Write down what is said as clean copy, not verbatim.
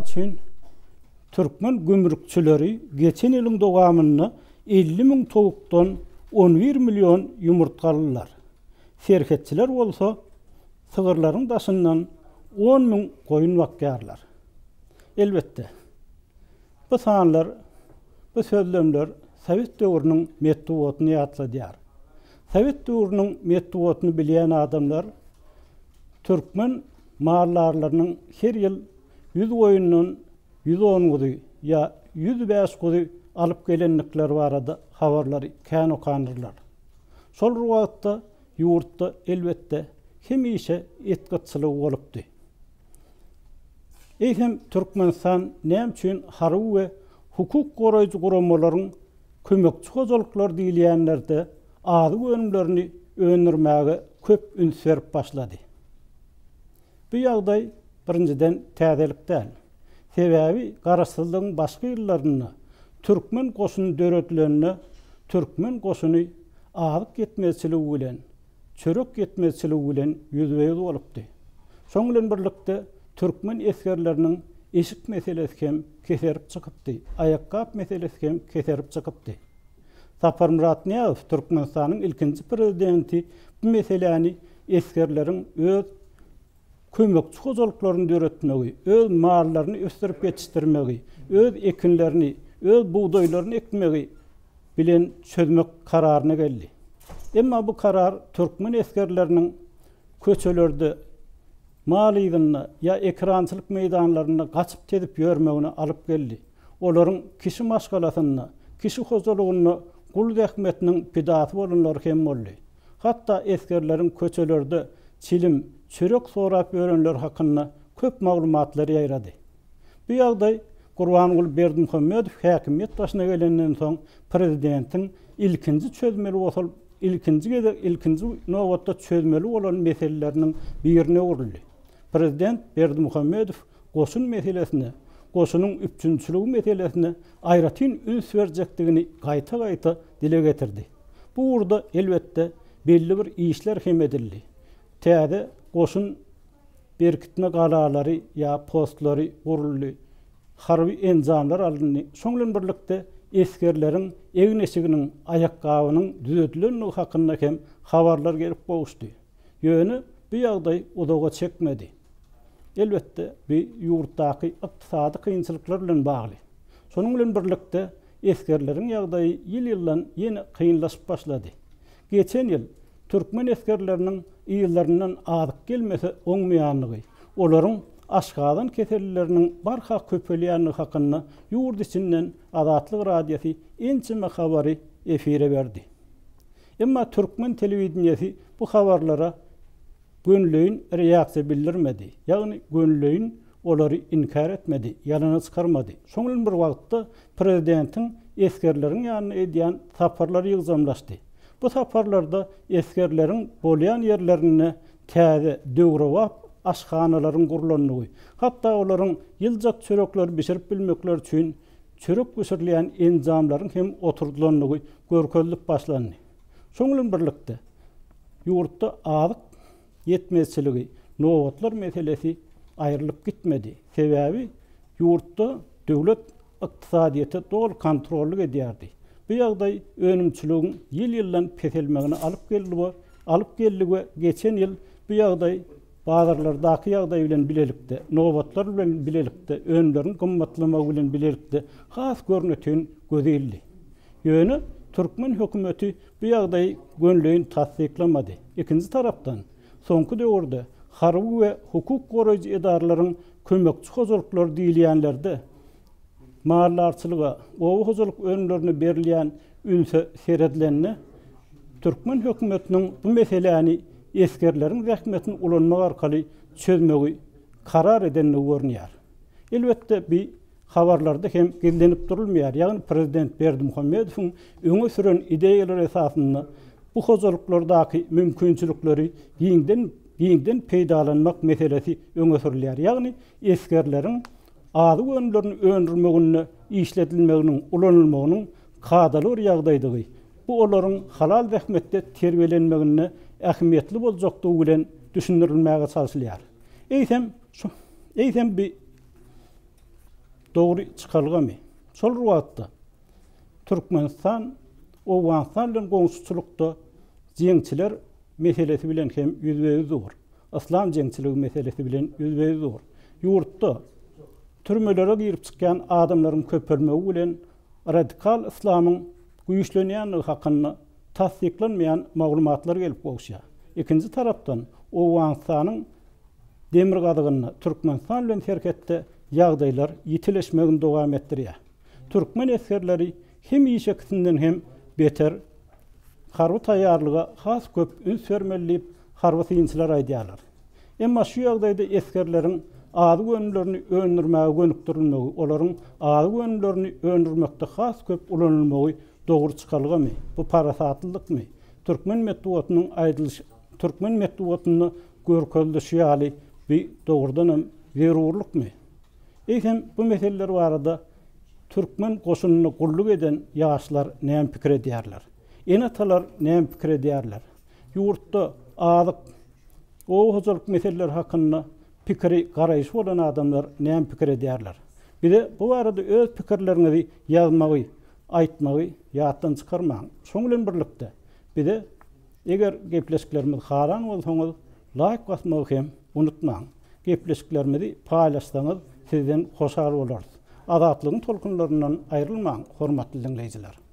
üçin, türkmen gümrükçileri geçen ýylyň dowamynda 50 müň towukdan 11 million ýumurtga aldylar. Serhetçiler bolsa sygyrlaryň daşyndan on müň goýun bakýarlar. Elbetde, bu sanlar, bu sözlemler sowet döwrüniň metbugatyny ýatladýar. Sowet döwrüniň metbugatyny bilýän adamlar türkmen maldarlarynyň her ýyl ýüz goýundan 110 guzy ýa 105 guzy alyp gelendikleri barada habarlary kän okandyrlar. Şol bir wagtda ýurtda, elbetde, hemişe et gytçylygy bolupdy. Eýsem, Türkmenistan näme üçin harby we hukuk goraýjy guramalaryň kömekçi hojalyklar diýilýänlerde azyk önümlerini öndürmäge köp üns berip başlady? Bu ýagdaý, birinjiden, täzelik däl. Sebäbi garaşsyzlygyň başky ýyllarynda türkmen goşuny döredilende türkmen goşuny azyk ýetmezçiligi bilen, çörek ýetmezçiligi bilen ýüzbe-ýüz bolupdy. Şoň bilen birlikde türkmen esgerleriniň eşik meselesi hem keserip çykypdy, aýakgap meselesi hem keserip çykypdy. Saparmyrat Nyýazow Türkmenistanyň ilkinji prezidenti bu meseläni esgerleriň öz kömekçi hojalyklaryny döretmegi, öz mallaryny ösdürip ýetişdirmegi, öz ekinlerini, öz bugdaýlaryny ekmegi bilen çözmek kararyna geldi. Emma bu karar türkmen esgerleriniň köçelerde mal yzynda ýa ekerançylyk meýdanlarynda gaçyp-tezip ýörmegine alyp geldi. Olaryň kişi maşgalasynda, kişi hojalygynda gul zähmetiniň pidasy bolanlary hem boldy. Hatda esgerleriň köçelerde çilim, çörek sorap ýörenleri hakynda köp maglumatlar ýaýrady. Bu ýagdaý Gurbanguly Berdimuhamedow häkimiýet başyna gelenden soň prezidentiň ilkinji çözmeli bosal ilkinji gezek ilkinji nobatda çözmeli bolan meseleleriniň birine öwrüldi. Prezident Berdimuhamedow goşun meselesine, goşunyň üpjünçiligi meselesine aýratyn üns berjekdigini gaýta-gaýta dile getirdi. Bu ugurda, elbetde, belli bir işler hem edildi. Täze goşun berkitme galalary ýa postlary guruldy, harby enjamlar alyndy. Şoň bilen birlikde, esgerleriň egin-eşiginiň, aýakgabynyň düzedilendigi hakynda hem habarlar gelip gowuşdy. Ýöne bu ýagdaý uzaga çekmedi. Elbetde, bu ýurtdaky ykdysady kynçylyklar bilen bagly. Şonuň bilen birlikde, esgerleriň ýagdaýy ýyl-ýyldan ýene kynlaşyp başlady. Geçen ýyl türkmen esgerleriniň yzlaryndan azyk gelmese oňmaýandygy, olaryň aşgazan kesellileriniň barha köpelýändigi hakynda ýurt içinden Azatlyk Radiosy ençeme habary efire berdi. Emma türkmen telewideniýesi bu habarlara gönüleýin reaksiýa bildirmedi, ýagny gönüleýin olary inkär etmedi, ýalana çykarmady. Şoň bilen bir wagtda prezidentiň esgerleriň ýanyna edýän saparlary ýygjamlaşdy. Bu saparlarda esgerleriň bolýan ýerlerinde täze, döwrebap aşhanalaryň gurlandygy, hatda olaryň ýyljak çörekleri bişirip bilmekleri üçin çörek bişirilýän enjamlaryň hem oturdylandygy görkezilip başlandy. Şoň bilen birlikde, ýurtda azyk ýetmezçiligi, nobatlar meselesi aýrylyp gitmedi. Sebäbi ýurtda döwlet ykdysadyýete doly kontrollyk edýärdi. Bu ýagdaý önümçiligiň ýyl-ýyldan peselmegine alyp geldi we alyp geldi we geçen ýyl bu ýagdaý bazarlardaky ýagdaý bilen bilelikde, nobatlar bilen bilelikde, önümleriň gymmatlamagy bilen bilelikde has görnetin göze ildi. Ýöne türkmen hökümeti bu ýagdaýy gönüleýin tassyklamady. Ikinji tarapdan, soňky döwürde harby we hukuk goraýjy edaralaryň kömekçi hojalyklary diýilýänlerde maldarçylyga, oba hojalyk önümlerine berilýän ünse seredilende, türkmen hökümetiniň bu meseläni esgerleriň zähmetini ulanmak arkaly çözmegi karar edendigi görünýär. Elbetde, bi habarlarda hem gizlenip durulmaýar, ýagny prezident Berdimuhamedowyň öňe süren ideýalary esasynda bu hojalyklardaky mümkinçilikleri giňden giňden peýdalanmak meselesi öňe sürülýär, ýagny esgerleriň azyk önümlerini öndürmeginde işledilmeginiň, ulanylmagynyň kadaly bir ýagdaýdygy, bu olaryň halal zähmetde terbiýelenmeginde ähmiýetli boljakdygy bilen düşündirilmäge çalşylýar. Eýsem, şu, eýsem bi. dogry çykalgamy? Şol bir wagtda, Türkmenistan Owganystan bilen goňşuçylykda jeňçiler meselesi bilen hem ýüzbe-ýüz dur. Yslam jeňçiligi meselesi bilen ýüzbe-ýüz dur. Ýurtda türmelere girip çykýan adamlaryň köpelmegi bilen radikal yslamyň güýçlenýändigi hakynda tassyklanmaýan maglumatlar gelip gowuşýar. Ikinji tarapdan, Owganystanyň demirgazygynda Türkmenistan bilen serhetde ýagdaýlar ýitileşmegini dowam etdirýär. Türkmen esgerleri hemişekisinden hem beter harby taýýarlyga has köp üns bermeli diýip, harby synçylar aýdýarlar. Emma şu ýagdaýda esgerleriň azyk önümlerini öndürmäge gönükdirilmegi, olaryň azyk önümlerini öndürmekde has köp ulanylmagy dogry çykalgamy? Bu parasatlylykmy? Türkmen metbugatynyň aýdylyş türkmen metbugatynda görkezilişi ýaly bi dogrudanam zerurlykmy? Eýsem bu meseleler barada türkmen goşunynda gulluk eden ýaşlar näme pikir edýärler? Ene-atalar näme pikir edýärler? Ýurtda azyk, oba hojalyk meseleleri hakynda pikiri, garaýşy bolan adamlar näme pikir edýärler? Bize bu barada öz pikirleriňizi ýazmagy, aýtmagy ýatdan çykarmaň. Şoň bilen birlikde, bize eger gepleşiklerimizi halan bolsaňyz, laýk basmagy hem unutmaň. Gepleşiklerimizi paýlaşsaňyz sizden hoşal bolarys. Azatlygyň tolkunlaryndan aýrylmaň, hormatly diňleýjiler!